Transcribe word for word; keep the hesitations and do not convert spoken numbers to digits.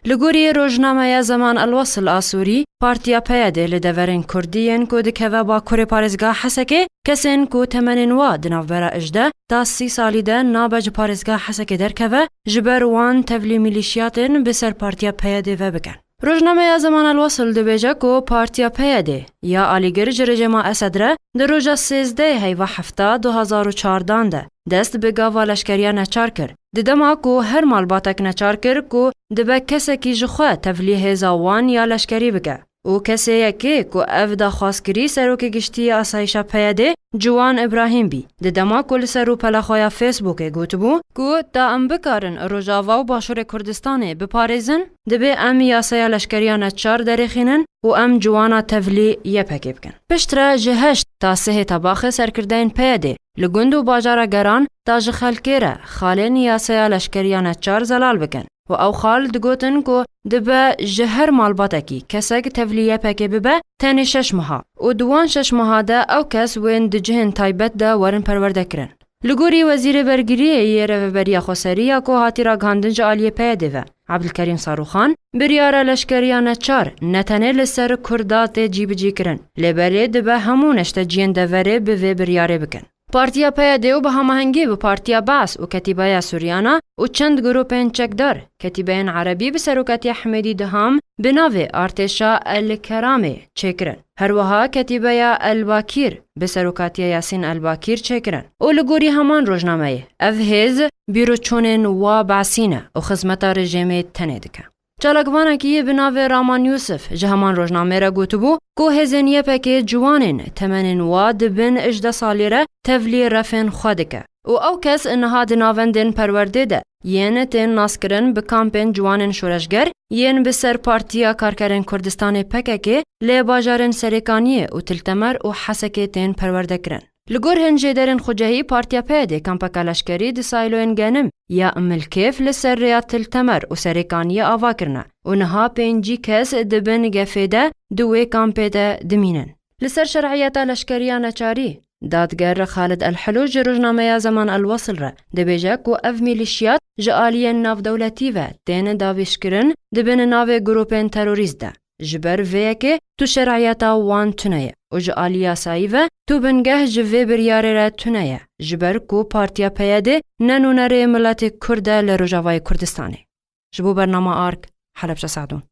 Li gorî rojnameya Zeman El Wesil a Sûrî, Partiya P Y D li deverên Kurdî yên ku dikeve Bakurê Parêzgeha Hesekê, kesên ku temenên wa di navbera hejdeh ta sî salî de nabe ji parêzgeha Hesekê derkeve, ji ber wan tevlî mîlîşiyatên bi ser Partiya P Y D ve bikin. Rojnameya Zeman El Wesil dibêje ku Partiya P Y D ya alîgir ji rejîma Esed re di roja sêzdehê heyva hefta du hazar û çardan de dest bi gava leşkeriya neçar kir. Di dema ku her malbatek neçar kir ku dibe kesekî ji xwe tevlî hêza wan ya leşkerî bike. Û kesê yekê ku ev daxwazkirî serokê giştî yê asayîşa P Y D Ciwan Îbrahîm bî. Di dema ku li ser rûpela xwe ya Facebookê gotibû ku ta em bikarin Rojava û Başûrê Kurdistanê biparêzin, dibê em yasaya leşkeriya neçar derêxînin û em Ciwana tevlî Y P G bikin. Piştre ji heşt ta sihê Tebaxê serkirdeyên P Y D li gund û bajara Geran ta ji xelkê re xalên yasaya leşkeriya neçar zelal bikin û ew xal digotin ku dibe ji her malbatekî kesek tevlî Y P G bibe tenê şeş meha û di wan şeş meha de ew kes wên di cihên taybet de werin perwerdekirin. Li gorî Wezîrê Bergiriyê yê Rêveberiya Xweserî ya ku hatî ragihandin ji aliyê P Y D ve, Ebdilkerîm Sarûxan, biryara leşkeriya neçar ne tenê li ser Kurda tê cîbicîkirin, lê belê dibe hemû neşteciyên deverê bi vê biryarê bikin. Partiya P Y D û bi hemahengî bi Partiya Baas û Ketîbeya Suryana û çend grûpên çekdar, ketîbeyên erebî bi serokatiya Hemêdî Duham bi navê Artêşa El Keramê çêkirin. Her wiha Ketîbeya El Bakîr bi serokatiya Yasîn El Bakîr çêkirin û li gorî heman rojnameyê, ev hêz bîroçûnên wa Baasî ne û xizmeta rejîmê tenê dike. Çalakvanekî yê bi navê Raman Yûsif ji heman rojnameyê re gotibû ku hêzên Y P G ciwanên temenên wa di bin hejdeh salî re tevlî refên xwe dike û ew kes niha di navendên perwerdê de yên tên naskirin bi kampên ciwanên şoreşger yên bi ser Partiya Karkerên Kurdistanê P K K lê bajarên Serêkaniyê û Til Temer û Hesekê tên perwerdekirin. Li gor hin jêderên xucehî, Partiya P Y D kampeka leşkerî di sîloyên Genim ya Milkêf li ser rêya Til Temer û Serêkaniyê ava kirine û niha pêncî kes di bin gefê de di wê kampê de dimînin. Li ser şer'iyeta leşkeriya neçarî, dadger Xalid El Helo ji rojnameya Zeman El Wesil re dibêje ku ev mîlîşiyat ji aliyên navdewletî ve tên davêjkirin di bin navê grûpên terorîst de. Ji ber vê yekê tu şer'iyeta wan tune ye û ji alî yasayî ve tu bingeh ji vê biryarê re tune ye, ji ber ku Partiya P Y D ne nûnerê miletê Kurd e li Rojavayê Kurdistanê. Ji bo bernama Ark, Helebce Sadûn.